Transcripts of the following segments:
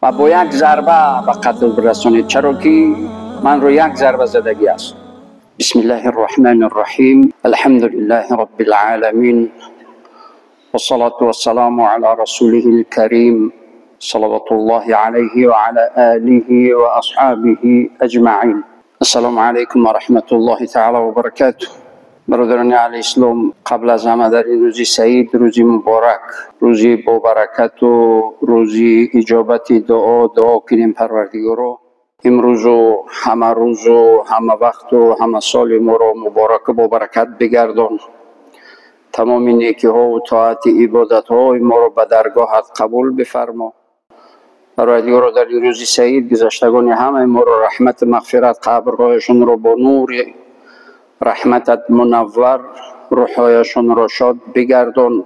ва бо як зарба ба қатл бирасонед, чаро ки ман ро як зарба задагӣ аст. بسم الله الرحمن الرحيم. الحمد لله رب العالمين، والصلاة والسلام على رسوله الكريم صلوات الله عليه وعلى آله وأصحابه أجمعين. السلام عليكم ورحمة الله تعالى وبركاته. برادران اهل اسلام، قبل از همه در این روزی سعید، روزی مبارک، روزی با برکت و روزی اجابت دعا، دعا کنیم پروردگارا امروز و همه روز و همه وقت و همه سال ما را مبارک و با برکت بگردان. تمام نیکی ها و طاعت عبادت های ما را به درگاهت قبول بفرما. پروردگارا در این روز سعید گذشتگان همه ما را رحمت مغفرت، قبرهایشان را با نور رحمتت منور، روحهایشان را شاد بگردان.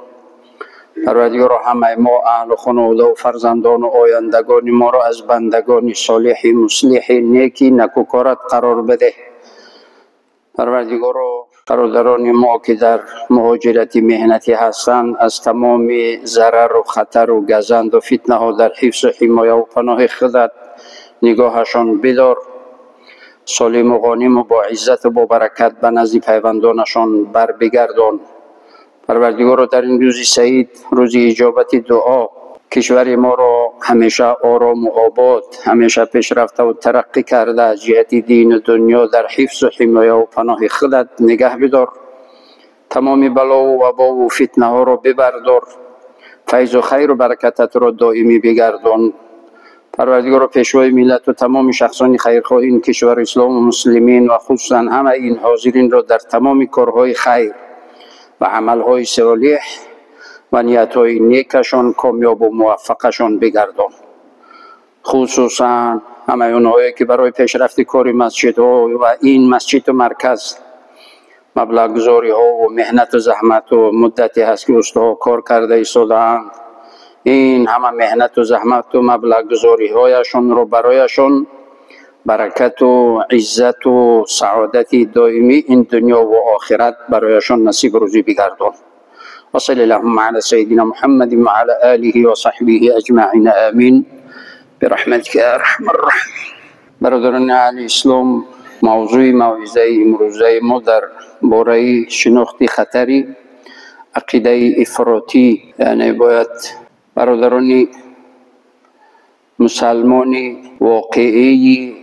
پروردگارا همه ما اهل و خانواده و فرزندان و آیندگان ما را از بندگان صالح مصلح نیکی نکوکارت قرار بده. پروردگارا برادران ما که در مهاجرت مهنتی هستند، از تمام ضرر و خطر و گزند و فتنه ها در حفظ و حمایه و پناه خودت نگاهشان بدار. سالم و غانم و با عزت و با برکت به نزد پیوندانشان بر بگردان. پروردگارا در این روز سعید، روز اجابت دعا، کشور ما را همیشه آرام و آباد، همیشه پیشرفته و ترقی کرده از جهت دین و دنیا در حفظ و حمایه و پناه خودت نگه بدار. تمام بلا و وبا و فتنه ها را ببردار. فیض و خیر و برکتت را دائمی بگردان. پروردگارا پیشوای ملت و تمام شخصان خیرخواه این کشور اسلام و مسلمین و خصوصا همه این حاضرین را در تمام کارهای خیر و عملهای صالح و نیت‌های نیکشان کامیاب و موفقشان بگردان. خصوصا همه اونهایی که برای پیشرفت کار مسجدها و این مسجد و مرکز مبلغ ها و مهنت و زحمت و مدتی هست که استاها کار کرده ایستاده‌اند، این همه مهنت و زحمت و مبلغ هایشان رو برایشان برکت و عزت و سعادت دائمی این دنیا و آخرت برایشان نصیب روزی بگردان. و صلی اللهم علی سیدنا محمد و علی آله و صحبه اجمعین، آمین برحمتک یا ارحم الراحمین. برادران اهل اسلام، موضوع موعظه امروزه ما در باره شناخت خطری عقیده افراطی، یعنی باید برادران مسلمان واقعی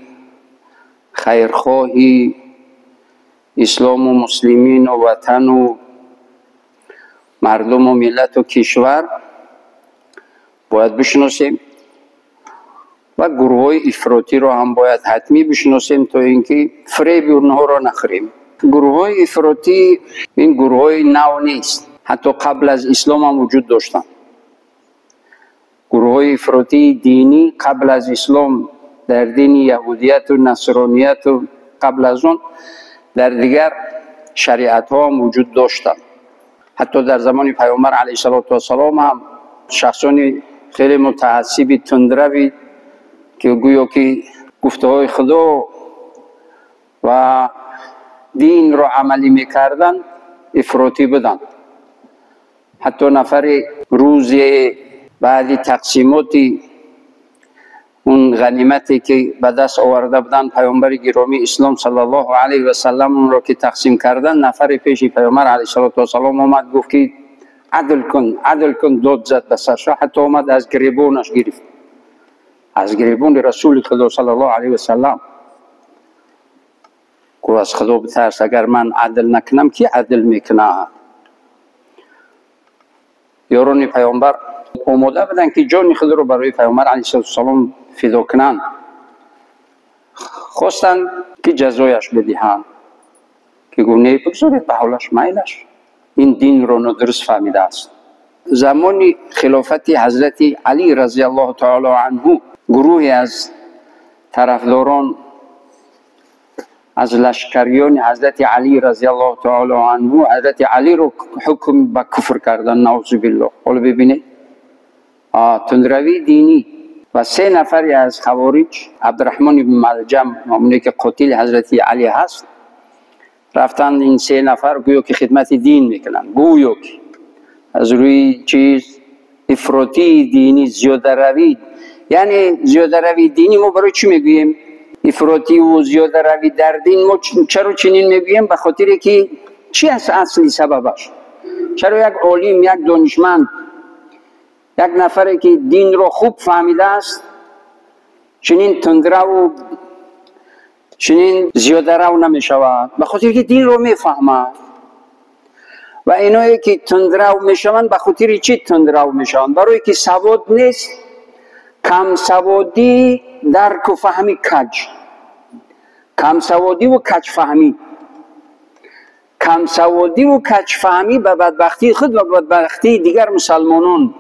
خیرخواهی اسلام و مسلمین و وطن و مردم و ملت و کشور باید بشناسیم و گروه های افراطی را هم باید حتمی بشناسیم تا اینکه فریب اونها را نخوریم. گروه های افراطی این گروه های نو نیست، حتی قبل از اسلام هم وجود داشتند. گروه های افراطی دینی قبل از اسلام در دین یهودیت و نصرانیت و قبل از اون در دیگر شریعت ها هم وجود داشتند. حتی در زمان پیامبر علیه الصلاة والسلام هم شخصان خیلی متعصب تندروی که گویا که گفته های خدا و دین را عملی میکردن افراطی بودند. حتی نفر روز بعد تقسیمات اون غنیمتی که به دست آورده بودن پیامبر گرامی اسلام صلی الله علیه و سلم اون را که تقسیم کردن، نفر پیش پیامبر علیه الصلاة والسلام آمد گفت که عدل کن، عدل کن، داد زد به سرش، حتی آمد از گریبانش گرفت، از گریبان رسول خدا صلی الله علیه و سلم. گفت از خدا بترس، اگر من عدل نکنم کی عدل میکنه؟ یاران پیامبر آماده بودن که جان خود رو برای پیامبر علیه السلام فدا کنند، خواستند که جزایش بدهند که گفت نه، بگذارید به حالش، میلش، این دین رو نادرست فهمیده است. زمان خلافت حضرت علی رضی الله تعالی عنه گروهی از طرفداران از لشکریان حضرت علی رضی الله تعالی عنه حضرت علی رو حکم به کفر کردن، نعوذ بالله. حالا ببینید تندروی دینی. و سه نفری از خوارج، عبدالرحمن بن ملجم همونی که قتیل حضرت علی هست، رفتن این سه نفر گویا که خدمت دین میکنن، گویا که از روی چیز افراطی دینی زیاده روی یعنی زیاده روی دینی ما برای چی میگوییم؟ افراطی و زیاده روی در دین ما چرا چنین میگوییم؟ به خاطر که چی است اصلی سببش؟ چرا یک عالم، یک دانشمند، یک نفری که دین رو خوب فهمیده است چنین تندرو و چنین زیاده رو نمی شود؟ به خاطر که دین رو میفهمد. و اینایی که تندرو میشوند به خاطر چی تندرو میشوند؟ برای که سواد نیست، کم سوادی، درک و فهمی کج، کم سوادی و کج فهمی، کم سوادی و کج فهمی به بدبختی خود و بدبختی دیگر مسلمانان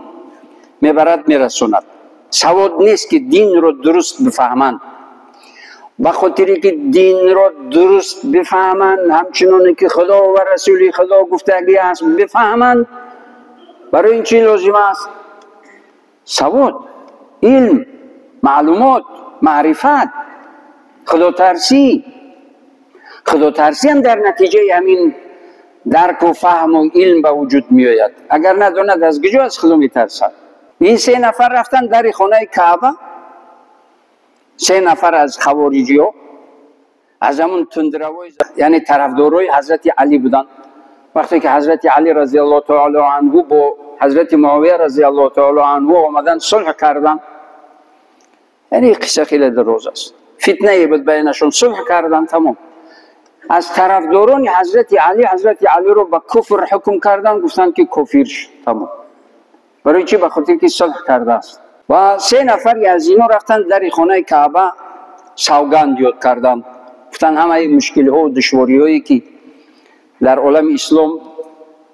میبرد، میرسوند. سواد نیست که دین رو درست بفهمند. به خاطری که دین را درست بفهمند، همچنان که خدا و رسول خدا گفتگی است بفهمند، برای این چی لازم است؟ سواد، علم، معلومات، معرفت، خدا ترسی. خدا ترسی هم در نتیجه همین درک و فهم و علم به وجود می آید. اگر نداند از کجا از خدا می ترسد؟ این سه نفر رفتن در خانه کعبه، سه نفر از خوارجی ها، از همون تندروای، یعنی طرفدارای حضرت علی بودن. وقتی که حضرت علی رضی الله تعالی عنه با حضرت معاویه رضی الله تعالی عنه آمدن صلح کردن، یعنی قصه خیلی دراز است، فتنه بود بینشون، صلح کردن تمام. از طرفداران حضرت علی، حضرت علی رو به کفر حکم کردن، گفتن که کافر شد تمام. برای چی؟ به خاطر که صلح کرده است. و سه نفر از اینا رفتن در خانه کعبه سوگند یاد کردن، گفتن همه مشکل ها و دشواری هایی که در عالم اسلام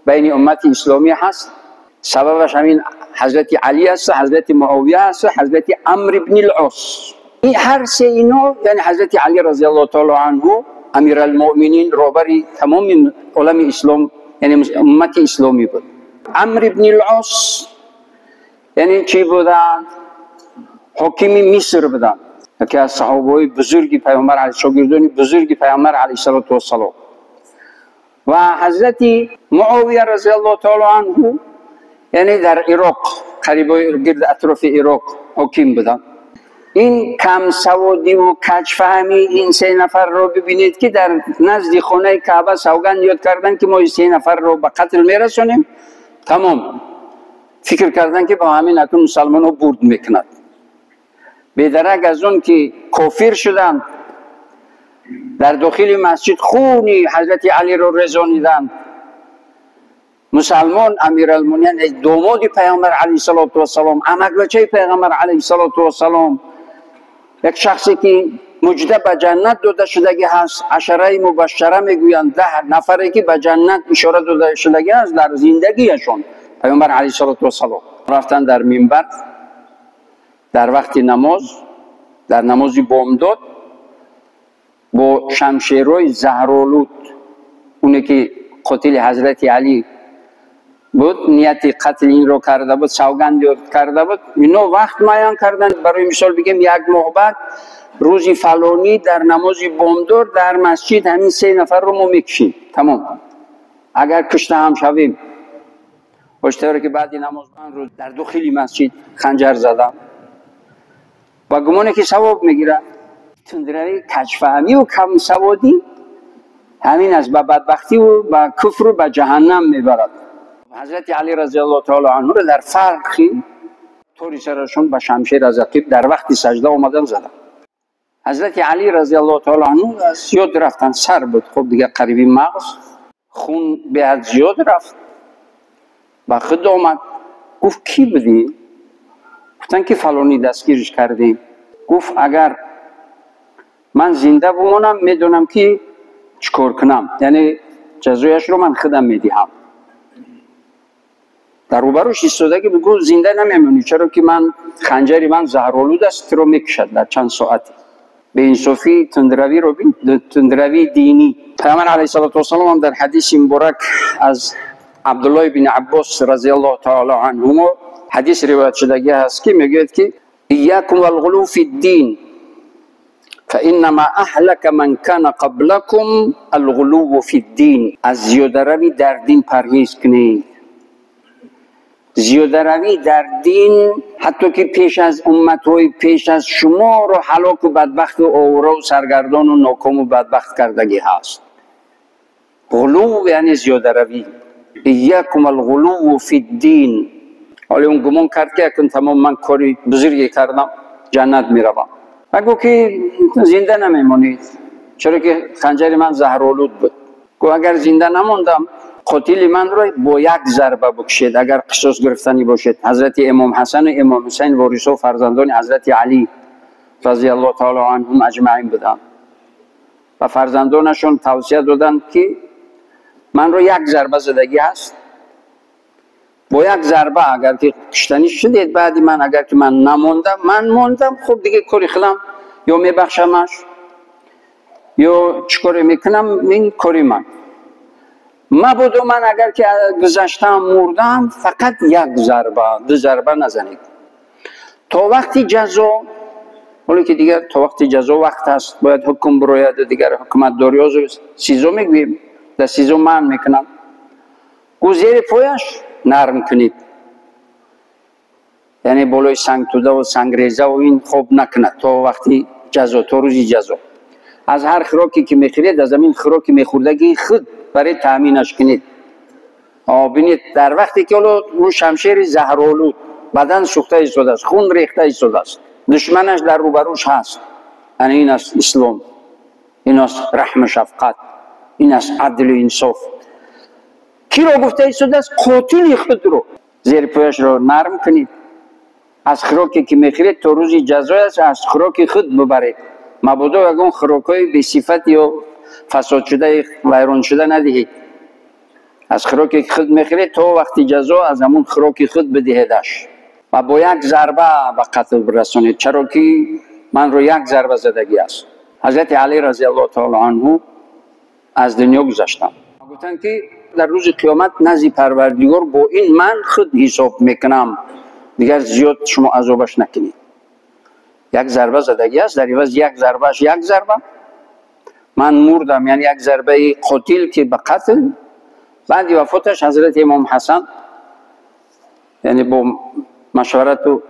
بین امت اسلامی هست، سببش همین حضرت علی است، حضرت معاویه است، حضرت عمرو بن العاص. این هر سه اینا، یعنی حضرت علی رضی الله تعالی عنه امیرالمؤمنین، رهبر تمام عالم اسلام، یعنی امت اسلامی بود. عمرو بن العاص یعنی چی بودن؟ حاکم مصر بودن، یکی از صحابه بزرگ پیامبر علیه، شاگردان بزرگ پیامبر علیه الصلاة والسلام. و حضرت معاویه رضی الله تعالی عنه یعنی در عراق، قریب گرد اطراف عراق حاکم بودن. این کم سوادی و کج فهمی این سه نفر رو ببینید که در نزد خانه کعبه سوگند یاد کردن که ما این سه نفر رو به قتل میرسونیم تمام. فکر کردن که با همین اکنون مسلمان ها برد میکند. بیدرک از اون که کافر شدن، در داخل مسجد خونی حضرت علی رو رزانیدن. مسلمان امیرالمومنین، داماد پیامبر علیه الصلاة والسلام، عمک بچه پیغمبر علیه الصلاة والسلام، یک شخصی که مجده به جنت داده شدگی هست، عشره مبشره میگویند، 10 نفری که به جنت اشاره داده شدگی هست در زندگیشون. پیامبر علیه الصلاة والسلام رفتن در منبر در وقت نماز، در نماز بامداد، با شمشیرهای زهرآلود، اونی که قاتل حضرت علی بود، نیت قتل این رو کرده بود، سوگند یاد کرده بود، اینا وقت معین کردن. برای مثال بگیم یک ماه بعد روزی فلانی در نماز بامداد در مسجد همین 3 نفر رو ما میکشیم تمام، اگر کشته هم شویم. اشتهاره که بعد نماز من رو در داخل مسجد خنجر زدم و گمانه که ثواب میگیره. تندروی، کجفهمی و کم سوادی همین از به بدبختی و به کفر و به جهنم میبرد. حضرت علی رضی الله تعالی عنه رو در فرقی طوری سرشون به شمشیر از عقب در وقت سجده آمدن زدن. حضرت علی رضی الله تعالی عنه از زیاد رفتن، سر بود، خب دیگه قریبی مغز، خون به حد زیاد رفت، به خود آمد. گفت کی بودی؟ گفتن که فلانی دستگیرش کردیم. گفت اگر من زنده بمانم میدونم که چیکار کنم، یعنی جزایش رو من خودم میدهم. در روبروش ایستاده که بگو زنده نمیمونی، چرا که من خنجری من زهرآلود است، تو رو میکشد در چند ساعتی. به انصافی تندروی رو بین، تندروی دینی. پیامبر علیه الصلاة والسلام هم در حدیث مبارک از عبدالله بن عباس رضی الله تعالی عنهما حدیث روایت شدگی هست که میگوید که ایاکم والغلو فی الدین فانما اهلك من كان قبلكم الغلو فی الدین. از زیاده روی در دین پرهیز کنید. زیاده در دین حتی که پیش از امتهای پیش از شما رو هلاک و بدبخت و آواره و سرگردان و ناکام و بدبخت کردگی هست. غلو یعنی زیاده روی. ایاکم الغلو فی الدین. حالا اون گمان کرد که اکن تمام من کاری بزرگی کردم جنت میروم. و گفت که زنده نمیمانید، چرا که خنجر من زهرآلود بود. گفت اگر زنده نماندم قاتل من رو با یک ضربه بکشید اگر قصاص گرفتنی باشد. حضرت امام حسن و امام حسین وارث و فرزندان حضرت علی رضی الله تعالی عنهم اجمعین بودند و فرزندانشون توصیه دادند که من رو یک ضربه زدگی هست، با یک ضربه اگر که کشتنی شدید بعدی من اگر که من نموندم من موندم خب دیگه کاری خودم یا میبخشمش یا چیکار میکنم این کاری من. مبادا من اگر که گذشتم مردم فقط یک ضربه دو ضربه نزنید تا وقتی جزا. حالا که دیگر تا وقتی جزا وقت هست باید حکم براید دیگر حکومت داری ها سیزو میگوییم در سیزو من میکنم. گو زیر پایش نرم کنید، یعنی بالای سنگ توده و سنگ ریزه و این خوب نکند تا وقتی جزا، تا روزی جزا. از هر خوراکی که میخورید از همین خوراکی میخوردگی خود برای تأمینش کنید. ببینید در وقتی که حالا اون شمشیر زهرآلود بدن سوخته ایستاده است، خون ریخته ایستاده است، دشمنش در روبروش هست. یعنی این است اسلام، این است رحم و شفقت، این است عدل و انصاف. کی را گفته ایستاده است؟ قاتل خود رو زیر پایش را نرم کنید، از خوراکی که میخورید تا روز جزای است از خوراک خود ببرید. مبادا یگان خوراک‌های بی صفت یا فساد شده ویران شده ندهید. از خوراکی که خود میخورید تا وقتی جزا از همون خوراک خود بدهیدش و با یک ضربه به قتل برسانید، چرا که من رو یک ضربه زدگی است. حضرت علی رضی الله تعالی عنه از دنیا گذشتند. گفتند که در روز قیامت نزد پروردگار با این من خود حساب میکنم، دیگر زیاد شما عذابش نکنید. یک ضربه زدگی است، در عوض یک ضربهش یک ضربه من مردم، یعنی یک ضربه قتیل که به قتل. بعد وفاتش حضرت امام حسن یعنی با مشورت و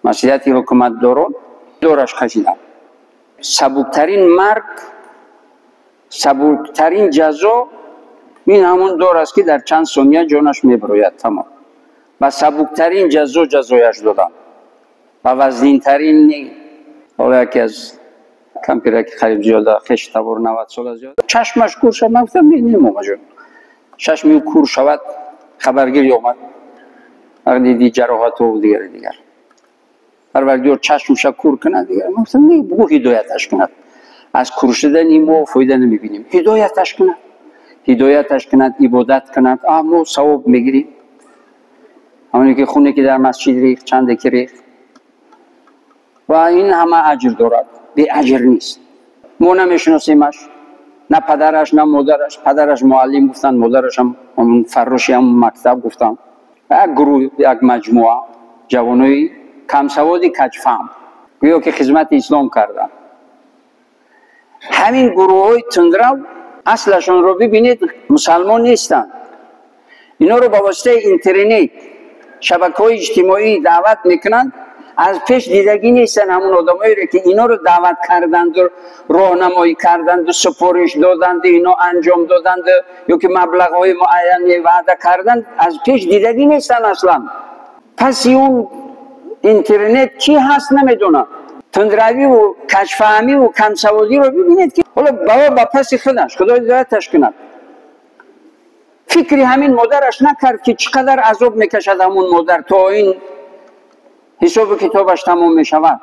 مسئولیت حکومت داران دورش کشیدن. سبکترین مرگ، سبکترین جزا این همون دور است که در چند ثانیه جانش میبروید تمام. و سبکترین جزا جزایش دادن و وزنینترین. حالا یکی از کمپیره که قریب زیاده خش تبار 90 سال زیاده چشمش کور شد. من گفتم نه ماما جان چشم او کور شود خبرگیری آمد وقتی دیدی جراحات و دیگر دیگر پروردگار چشمش کور کند دیگر. من گفتم نه بگو هدایتش کند، از کور شدن ما فایده نمیبینیم، هدایتش کند، هدایتش کند، عبادت کند، ما ثواب میگیریم. همونی که خونه که در مسجد ریخت چند که ریخت و این همه اجر دارد، بی اجر نیست. ما نمیشناسیمش، نه پدرش نه مادرش. پدرش معلم گفتن، مادرش هم فراشی هم مکتب گفتن. یک گروه یک مجموعه جوانای کم سوادی کجفهم گویا که خدمت اسلام کردن. همین گروه های تندرو اصلشون رو ببینید مسلمان نیستن. اینا رو با واسطه اینترنت شبکه‌های اجتماعی دعوت میکنن، از پیش دیدگی نیستن همون آدمایی رو که اینا رو دعوت کردند و راهنمایی کردند و سپارش دادند، اینا انجام دادند یا که مبلغ‌های معینی وعده کردند، از پیش دیدگی نیستن اصلا. پس اون اینترنت چی هست نمیدونن. تندروی و کشفهمی و کمسوادی رو ببینید که حالا بابا با پس خودش خدا هدایتش کند. فکری همین مادرش نکرد که چقدر عذاب میکشد همون مادر تا این حساب کتابش تمام میشود.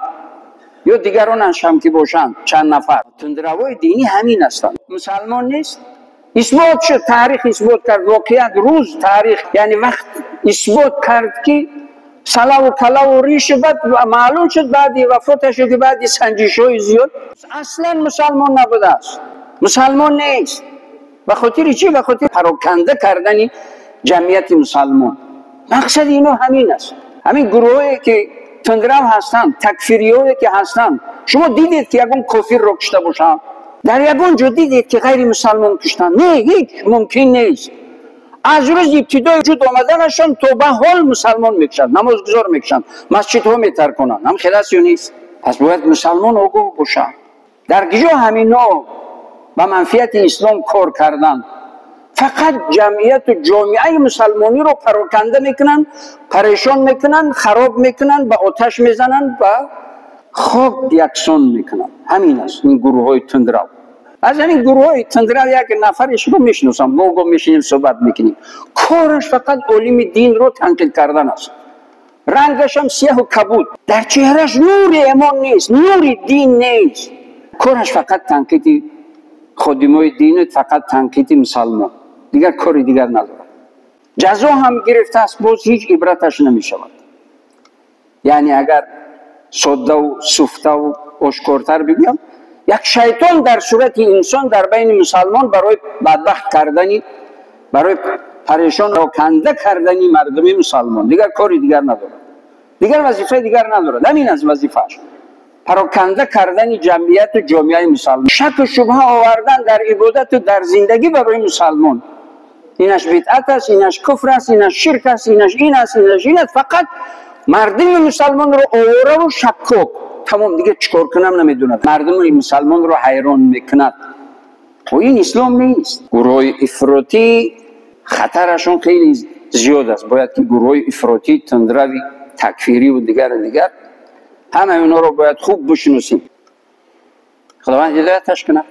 یا دیگرانش هم که باشند چند نفر تندروای دینی همین هستند، مسلمان نیست. اثبات شد، تاریخ اثبات کرد، واقعیت روز تاریخ یعنی وقت اثبات کرد که سلا و کلا و ریش بعد معلوم شد بعدی وفاتش که بعدی سنجش های زیاد اصلا مسلمان نبوده است، مسلمان نیست. به خاطر چی؟ به خاطر پراکنده کردن جمعیت مسلمان. مقصد اینا همین است. همین گروهایی که تندرو هستند، تکفیریایی که هستند، شما دیدید که یگان کافر رو کشته باشند؟ در یگان جا دیدید که غیر مسلمان کشتن؟ نه، هیچ ممکن نیست. Аз рӯзи ибтидои вуҷуд омаданашон то ба ҳол мусалмон мекушанд, намозгузор мекушанд, масҷидҳо метарконанд. Ҳам хел аст ё нест? Пас бояд мусалмон огоҳ бошад. Дар куҷо ҳамино ба манфиати ислом кор карданд? Фақат ҷамъияту ҷомеаи мусалмониро пароканда мекунанд, парешон мекунанд, хароб мекунанд, ба оташ мезананд ва хок яксон мекунанд. Ҳамин аст ин гурӯҳҳои тундрав. Аз ҳамин гурӯҳҳои тундрав як нафарашро мешиносам, гоҳ-гоҳ мешинем, суҳбат мекунем. Кораш фақат олими динро танқид кардан аст. Рангашам сияҳу кабуд, дар чеҳраш нури эмон нест, нури дин нест. Кораш фақат танқиди ходимои дину фақат танқиди мусалмон, дигар кори дигар надорад. Ҷазо ҳам гирифтааст, боз ҳеҷ ибраташ намешавад. Яъне агар соддаву суфтаву ошкортар бигӯям, як шайтон дар сурати инсон дар байни мусалмон барои бадбахт кардани, барои парешон канда кардани мардуми мусалмон, дигар кори дигар надорад, дигар вазифаи дигар надорад. Ҳамин аст вазифааш: пароканда кардани ҷамъияту ҷомеаи мусалмон, шаку шубҳа овардан дар ибодату дар зиндагӣ барои мусалмон. Инаш бидъат аст, инаш куфр аст, инаш ширк аст, инаш ин аст, инаш ин аст. Фақат мардуми мусалмонро овораву шаккок, тамом, дигар чӣ кор кунам намедонад. Мардуми мусалмонро ҳайрон мекунад. Ин ислом нест. Гурӯҳҳои ифротӣ хатарашон хеле зиёд аст. Бояд ки гурӯҳҳои ифротӣ, тундрави, такфириву дигару дигар, ҳамаи онҳоро бояд хуб бишиносем. Худованд ҳидояташ кунад,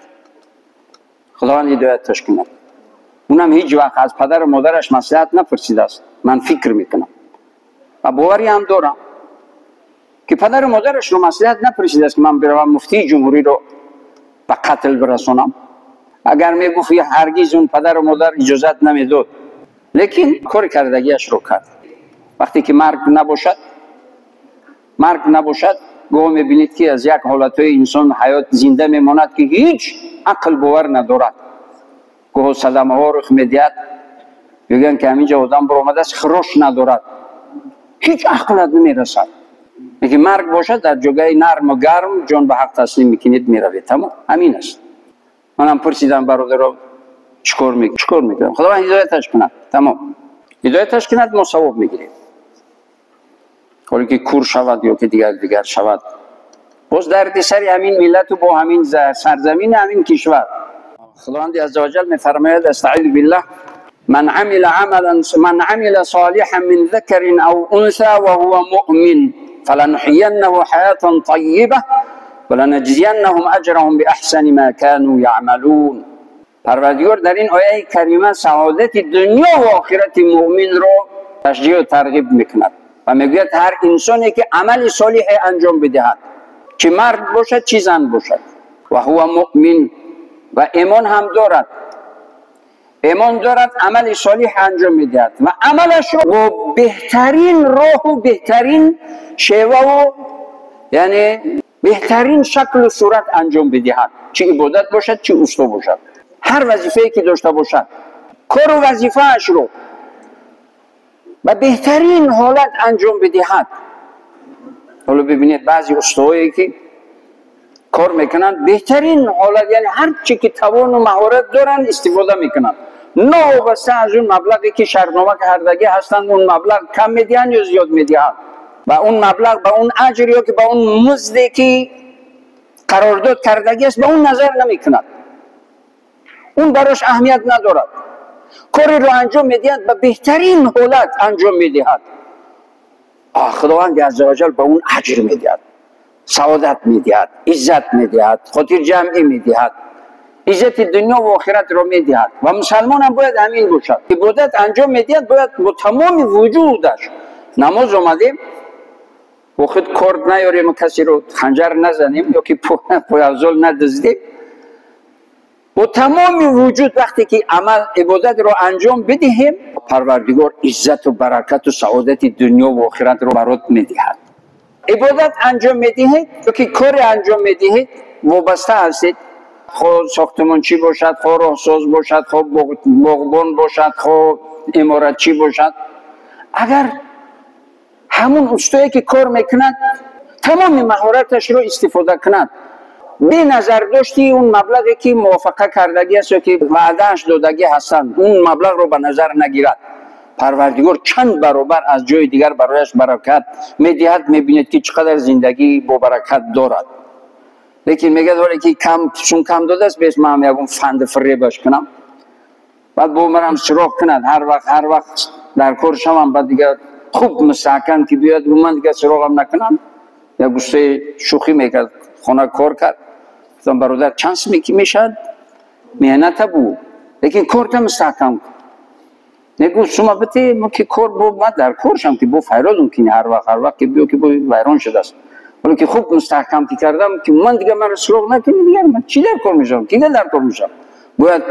Худованд ҳидояташ кунад. Унам ҳеҷ вақт аз падару модараш маслиҳат напурсидааст. Ман фикр мекунам ва боварӣ ҳам дорам, ки падару модарашро маслиҳат напурсидааст, ки ман биравам муфтии ҷумҳуриро ба қатл бирасонам. Агар мегуфт, ҳаргиз он падару модар иҷозат намедод. Лекин кори кардагиашро кард. Вақте ки марг набошад, марг набошад, гоҳ мебинед, ки аз як ҳолатҳои инсон ҳаёт зинда мемонад, ки ҳеҷ ақл бовар надорад. Гоҳо садамаҳо рух медиҳад, мегӯянд, ки ҳаминҷа одам баромадааст, хирош надорад, ҳеҷ ақлат намерасад. Лекин марг бошад, дар ҷогаи нарму гарм ҷон ба ҳақ таслим мекунед, меравед, тамом. Ҳамин аст. Манам пурсидам, бародаро, чӣ кор мекунам? Худованд ҳидояташ кунад, тамом, ҳидояташ кунад, мо савоб мегирем. Ҳоле ки кур шавад ё ки дигар дигар шавад, боз дарди сари ҳамин миллату бо ҳамин сарзамини ҳамин кишвар. Худованди азза ваҷал мефармояд: астаизу биллаҳ, ман амила амалан, ман амила солиҳан мин закарин ав унса ва ҳува муъмин фалануҳияннаҳу ҳаятан тайиба валанаҷзияннаҳум аҷраҳум биаҳсани ма кану яъмалун. Парвардигор дар ин ояи карима саодати дунё ва охирати муъминро ташҷеъу тарғиб мекунад ва мегӯяд, ҳар инсоне ки амали солиҳе анҷом бидиҳад, чӣ мард бошад, чӣ зан бошад, ва ҳува муъмин, ва имон ҳам дорад, имон дорад, амали солиҳ анҷом медиҳад ва амалашро бо беҳтарин роҳу беҳтарин шеваву, яъне беҳтарин шаклу сурат анҷом бидиҳад, чӣ ибодат бошад, чӣ усто бошад, ҳар вазифае ки дошта бошад, кору вазифаашро ба беҳтарин ҳолат анҷом бидиҳад. Ҳоло бибинед, баъзе устоҳое ки кор мекунанд, беҳтарин ҳолат, яъне ҳар чӣ ки тавону маҳорат доранд, истифода мекунанд, новобаста аз он маблағе ки шартнома кардагӣ ҳастанд, он маблағ кам медиҳанд ё зиёд медиҳанд, ба он маблағ, ба он аҷр ё ки ба он музде ки қарордод кардагӣ аст, ба он назар намекунад, он барош аҳамият надорад. Кореро анҷом медиҳад, ба беҳтарин ҳолат анҷом медиҳад. Худованди азза ваҷал ба он аҷр медиҳад, саодат медиҳад, иззат медиҳад, хотирҷамъӣ медиҳад, иззати дунё ва охиратро медиҳад. Ва мусалмонам бояд ҳамин бошад. Ибодат анҷом медиҳад, бояд бо тамоми вуҷудаш. Намоз омадем, бо худ корд наёрем, касеро ханҷар назанем ё ки пойафзол надуздем, бо тамоми вуҷуд вақте ки амал ибодатро анҷом бидиҳем, Парвардигор иззату баракату саодати дунё ва охиратро барот медиҳад. Ибодат анҷом медиҳед ё ки коре анҷом медиҳед, вобаста ҳастед, хоҳ сохтмончӣ бошад, хоҳ роҳсоз бошад, хоҳ боғбон бошад, хоҳ иморатчӣ бошад, агар ҳамун устое ки кор мекунад, тамоми маҳораташро истифода кунад, бе назардошти он маблағе ки мувофиқа кардагӣ аст ё ки ваъдааш додагӣ ҳастанд, он маблағро ба назар нагирад, Парвардигор чанд баробар аз ҷои дигар барояш баракат медиҳад. Мебинед ки чӣ қадар зиндагӣ бо баракат дорад. Лекин мегӯяд ҳоле ки кам чун кам додааст, бес ман ягон фанди фиребаш кунам, баъд бо манам суроғ кунад, ҳар вақт дар кор шавам, баъд дигар хуб мустаҳкам ки биёяд, ман дигар суроғам накунам. Як густаи шӯхӣ мекард, хона кор кард, гуфтам бародар чанд суме ки мешавад, меҳната бу, лекин корта мустаҳкам кун. Мегуфт шумо бите мо ки кор бо ма дар кор шам ки бо файродум ки ҳар вақт ки биё ки бо вайрон шудааст. Ҳоло ки хуб мустаҳкам ки кардам ки ман дигар маро суроғ накунӣ, дигар ман чӣ дар кор мешавам, ки дар кор мешавам? Бояд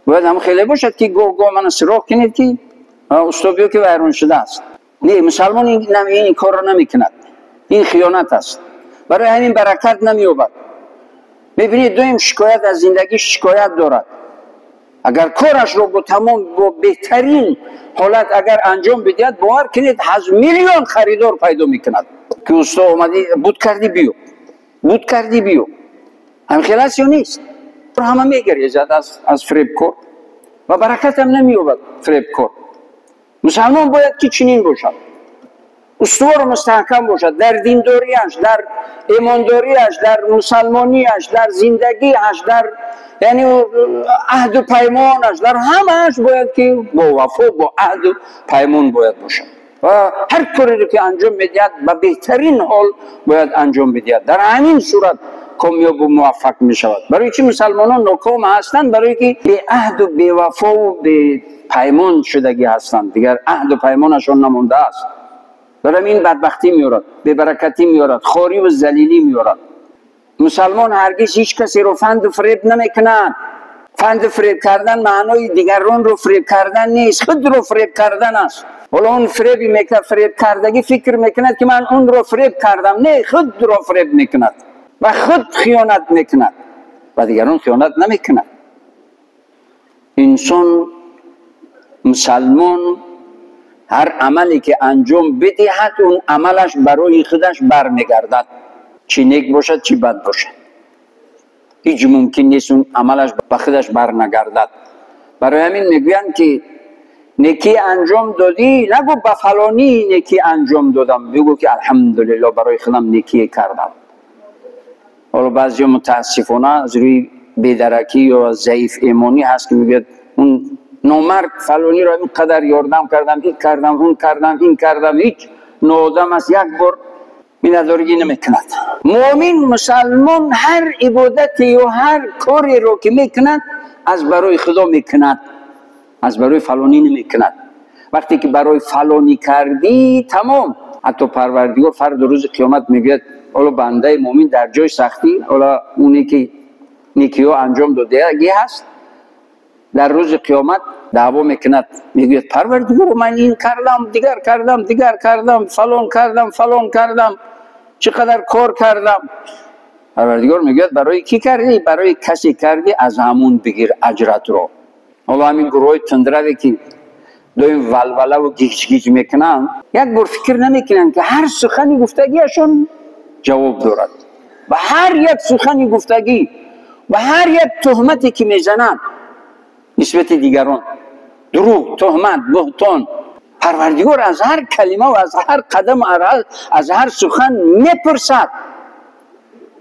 ҳам хеле бошад ки гоҳ гоҳ мана суроғ кунед ки усто биё ки вайрон шудааст. Не, мусалмон ин корро намекунад, ин хиёнат аст. Барои ҳамин баракат намеёбад. Мебинед доим шикоят аз зиндагӣ шикоят дорад. Агар корашро бо тамом бо беҳтарин ҳолат агар анҷом бидиҳад, бовар кунед аз миллион харидор пайдо мекунад ки усто омадӣ буд кардӣ биё, буд кардӣ биё. Ҳамин хел аст ё нест? Ҳама мегирезад аз фиребкор ва баракатам намеёбад фиребкор. Мусалмон бояд ки чунин бошад, устувору мустаҳкам бошад дар диндориаш, дар имондориаш, дар мусалмониаш, дар зиндагиаш, дар яъне аҳду паймонаш, дар ҳамааш бояд ки бо вафо, бо аҳду паймон бояд бошад ва ҳар кореро ки анҷом медиҳад ба беҳтарин ҳол бояд анҷом бидиҳад. Дар ҳамин сурат комёбу муваффақ мешавад. Барои чӣ мусалмонон ноком ҳастанд? Барои ки беаҳду бевафову бепаймон шудагӣ ҳастанд, дигар аҳду паймонашон намондааст. Барои ин бадбахтӣ меорад, бебаракатӣ меорад, хориву залилӣ меорад. Мусалмон ҳаргиз ҳеҷ касеро фанду фиреб намекунад. Фанду фиреб кардан маънои дигаронро фиреб кардан нест, худро фиреб кардан аст. Ҳоло он фиреби фиреб кардагӣ фикр мекунад ки ман онро фиреб кардам. Не, худро фиреб мекунад ва худ хиёнат мекунад ва дигарон хиёнат намекунад. Инсон мусалмон ҳар амале ки анҷом бидиҳад, он амалаш барои худаш бармегардад, чӣ нек бошад, чӣ бад бошад. Ҳеҷ мумкин нест он амалаш ба худаш барнагардад. Барои ҳамин мегӯянд ки некӣ анҷом додӣ, нагӯ ба фалонӣ некӣ анҷом додам, бигӯ ки алҳамдулиллоҳ барои худам некие кардам. Ҳоло баъзеҳо мутаассифона аз рӯи бедаракӣ ё заиф имонӣ ҳаст ки мегӯяд он номард фалониро ин қадар ёрдам кардам, ин кардам, он кардам, ин кардам, ҳеҷ ноодам аст, як бор миннатдоригӣ намекунад. Муъмин мусалмон ҳар ибодате ё ҳар кореро ки мекунад аз барои Худо мекунад, аз барои фалонӣ намекунад. Вақте ки барои фалонӣ кардӣ, тамом. Ҳатто Парвардигор фарду рӯзи қиёмат мегӯяд ҳоло бандаи муъмин дар ҷои сахтӣ, ҳоло оне ки некиҳо анҷом додагӣ ҳаст, дар рӯзи қиёмат даъво мекунад, мегӯяд Парвардигор ман ин кардам, дигар кардам, дигар кардам, фалон кардам, фалон кардам, чӣ қадар кор кардам. Парвардигор мегӯяд барои кӣ кардӣ? Барои касе кардӣ, аз ҳамун бигир аҷратро. Ҳоло ҳамин гурӯҳҳои тундраве ки доим валвалаву гиҷ-гиҷ мекунанд, як бор фикр намекунанд ки ҳар сухани гуфтагиашон ҷавоб дорад ва ҳар як сухани гуфтагӣ ва ҳар як туҳмате ки мезананд нисбати дигарон, дурӯғ, туҳмат, буҳтон, Парвардигор аз ҳар калима ва аз ҳар қадам, аз ҳар сухан мепурсад,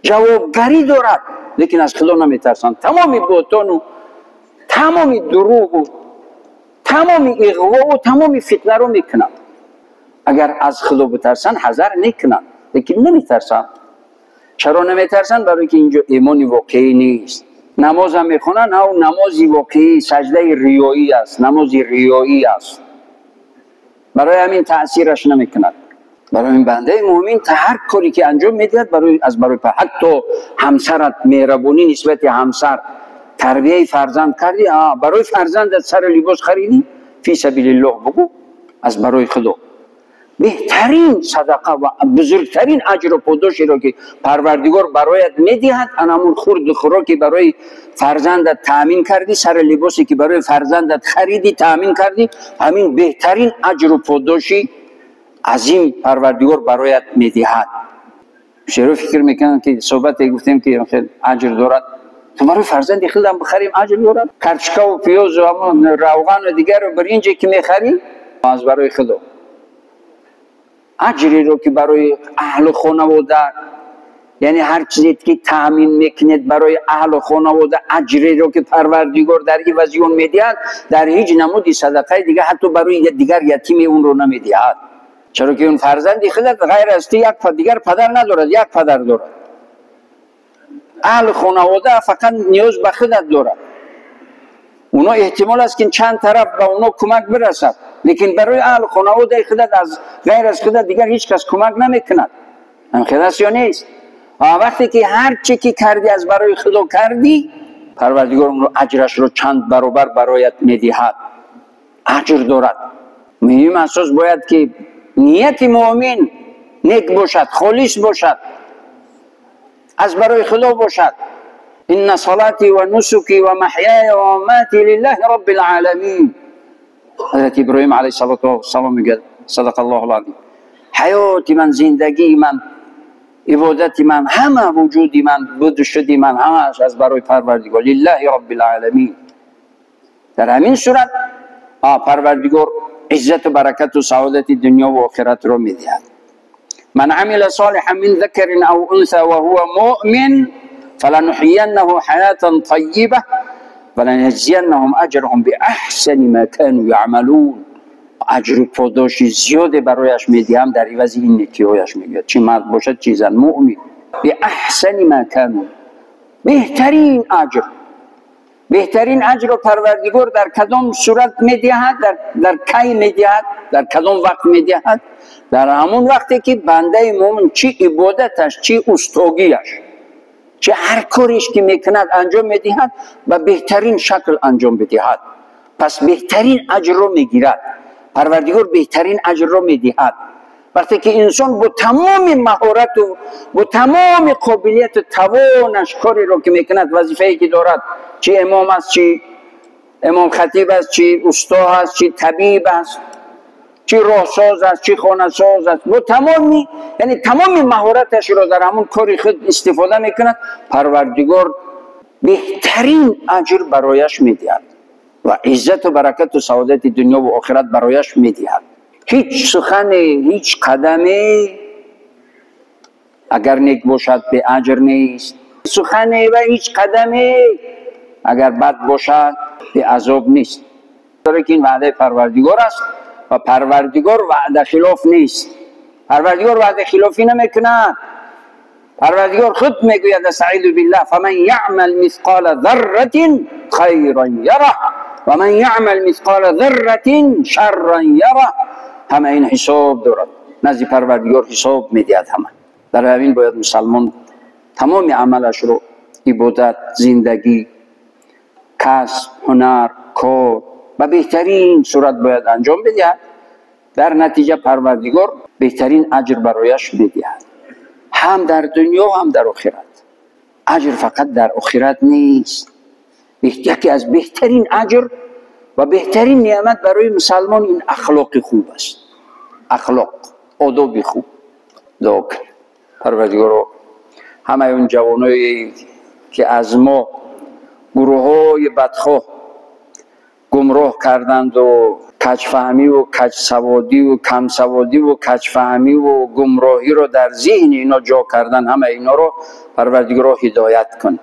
ҷавобгарӣ дорад, лекин аз Худо наметарсанд. Тамоми буҳтону тамоми дурӯғу тамоми иғвову тамоми фитнаро мекунанд. Агар аз Худо битарсанд, ҳазар мекунанд, лекин наметарсанд. Чаро наметарсанд? Барои ки инҷо имони воқеӣ нест. Намозам мехонанд, ав намози воқеӣ саҷдаи риёӣ аст, намози риёӣ аст. Барои ҳамин таъсираш намекунад. Барои ҳамин бандаи муъмин та ҳар коре ки анҷом медиҳад барои аз барои ҳатто ҳамсарат меҳрабонӣ нисбати ҳамсар, тарбияи фарзанд кардӣ, барои фарзандат сару либос харидӣ, фи сабилиллоҳ бугӯ, аз барои Худо. Беҳтарин садақа ва бузургтарин аҷру подошеро ки Парвардигор бароят медиҳад, анамун хурду хӯроке барои фарзандат таъмин кардӣ, сари либосе ки барои фарзандат харидӣ таъмин кардӣ, ҳамин беҳтарин аҷру подоши азим Парвардигор бароят медиҳад. Шеро фикр мекунанд ки суҳбате гуфтем ки аҷр дорад, ту барои фарзанди худам бихарим аҷр дорад? Карчка ва пиёз ва ҳамон равған ва дигар биринҷе ки мехарӣ аз барои худо. Аҷреро ки барои аҳлу хонавода, яъне ҳар чизе ки таъмин мекунед барои аҳлу хонавода, аҷреро ки Парвардигор дар ивази он медиҳад, дар ҳеҷ намуди садақаи дигар ҳатто барои дигар ятиме онро намедиҳад. Чаро ки он фарзанди худат ғайр аз ту як дигар падар надорад, як падар дорад. Аҳли хонавода фақат ниёз ба худат дорад. Оно эҳтимол аст ки чанд тараф ба оно кӯмак бирасад, лекин барои аҳли хонаводаи худат аз ғайр аз худат дигар ҳеҷ кас кӯмак намекунад. Ҳамхел аст ё нест? Вақте ки ҳар чӣ ки кардӣ аз барои Худо кардӣ, Парвардигор онро аҷрашро чанд баробар бароят медиҳад. Аҷр дорад. Муҳим асос бояд ки нияти муъмин нек бошад, холис бошад, аз барои Худо бошад. Инна салати ва нусуки ва маҳяя ва мамати лиллаҳи роббил оламин. Ҳазрати Иброҳим алайҳи салоту вассалом мегӯяд, садақа Аллоҳул азим, ҳаёти ман, зиндагии ман, ибодати ман, ҳама вуҷуди ман, буду шуди ман ҳамааш аз барои Парвардигор, лиллаҳи роббил оламин. Дар ҳамин сурат Парвардигор иззату баракату саодати дунё ва охиратро медиҳад. Ман амила солиҳан мин закарин ав унса ва ҳува муъмин фалануҳйияннаҳу ҳаятан таййиба валанajзияннаҳум аҷраҳум биаҳсани ма кану яъмалун. Аҷру подоши зиёде барояш медиҳам дар ивази ин некиҳояш, мегӯяд, чӣ мард бошад, чӣ зан, муъмин. Биаҳсани ма кану, беҳтарин аҷр. Беҳтарин аҷрро Парвардигор дар кадом сурат медиҳад, дар кай медиҳад, дар кадом вақт медиҳад? Дар ҳамон вақте ки бандаи муъмин чӣ ибодаташ, чӣ устогиаш, чӣ ҳар кореш ки мекунад, анҷом медиҳад, ба беҳтарин шакл анҷом бидиҳад, пас беҳтарин аҷрро мегирад. Парвардигор беҳтарин аҷрро медиҳад. Вақте ки инсон бо тамоми маҳорату бо тамоми қобилияту тавонаш кореро ки мекунад, вазифае ки дорад, чӣ имом аст, чӣ имомхатиб аст, чӣ усто аст, чӣ табиб аст, чӣ роҳсоз аст, чӣ хонасоз аст, бо тамоми, яъне тамоми маҳораташро дар ҳамон кори худ истифода мекунад, Парвардигор беҳтарин аҷр барояш медиҳад ва иззату баракату саодати дунё ва охират барояш медиҳад. Ҳеҷ сухане, ҳеҷ қадаме агар нек бошад, беаҷр нест. Сухане ва ҳеҷ қадаме агар бад бошад, беазоб нест. Ки ин ваъдаи Парвардигор аст ва Парвардигор ваъда хилоф нест. Парвардигор ваъда хилофӣ намекунад. Парвардигор худ мегӯяд: астаизу биллаҳ, фаман яъмал мисқола зарратин хайран ярах ва ман яъмал мисқола зарратин шарран ярах. Ҳама ин ҳисоб дорад, назди Парвардигор ҳисоб медиҳад ҳама. Дар ҳамин бояд мусалмон тамоми амалашро, ибодат, зиндагӣ, касб, ҳунар, кор ба беҳтарин сурат бояд анҷом бидиҳад. Дар натиҷа Парвардигор беҳтарин аҷр барояш медиҳад, ҳам дар дунё, ҳам дар охират. Аҷр фақат дар охират нест. Яке аз беҳтарин аҷр ва беҳтарин неъмат барои мусалмон ин ахлоқи хуб аст, ахлоқ, одоби хуб. Дуо кунем: Парвардигоро, ҳамаи он ҷавоное ки аз мо гурӯҳҳои бадхоҳ гумроҳ карданду каҷфаҳмиву каҷсаводиву камсаводиву каҷфаҳмиву гумроҳиро дар зеҳни ино ҷо кардан, ҳамаи иноро, Парвардигоро, ҳидоят кун.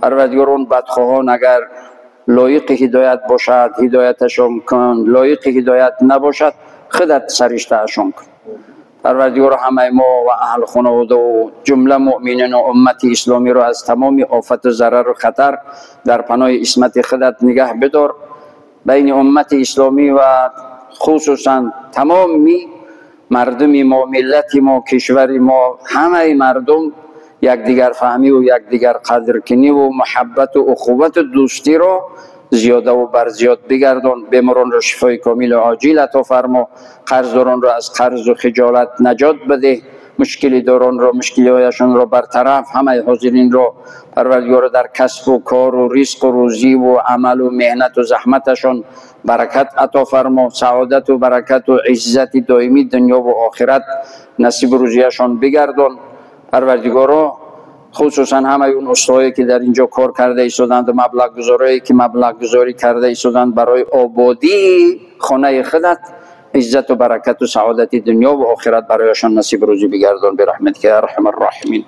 Парвардигор, он бадхоҳон агар лоиқи ҳидоят бошад, ҳидояташон кун, лоиқи ҳидоят набошад, худат сариштаашон кун. Парвардигоро, ҳамаи мо ва аҳли хонаводаву ҷумла муъминину уммати исломиро аз тамоми офату зарару хатар дар паноҳи исмати худат нигаҳ бидор. Байни уммати исломӣ ва хусусан тамоми мардуми мо, миллати мо, кишвари мо, ҳамаи мардум якдигарфаҳмиву якдигар қадркуниву муҳаббату ухуввату дӯстиро зиёдаву барзиёд бигардон. Беморонро шифои комилу оҷил ато фармо, қарздоронро аз қарзу хиҷолат наҷот бидеҳ, мушкилидоронро мушкилиҳояшонро бартараф. Ҳамаи ҳозиринро, Парвардигоро, дар касбу кору ризқу рӯзиву амалу меҳнату заҳматашон баракат ато фармо, саодату баракату иззати доимии дунёву охират насибу рӯзияшон бигардон. Парвардигоро, хусусан ҳамаи он устаҳое ки дар инҷо кор карда истоданд ва маблағгузорое ки маблағгузорӣ карда истоданд барои ободии хонаи худат, иззату баракату саодати дунё ва охират барояшон насиб рӯзӣ бигардон, бирахматика я арҳамар роҳимин.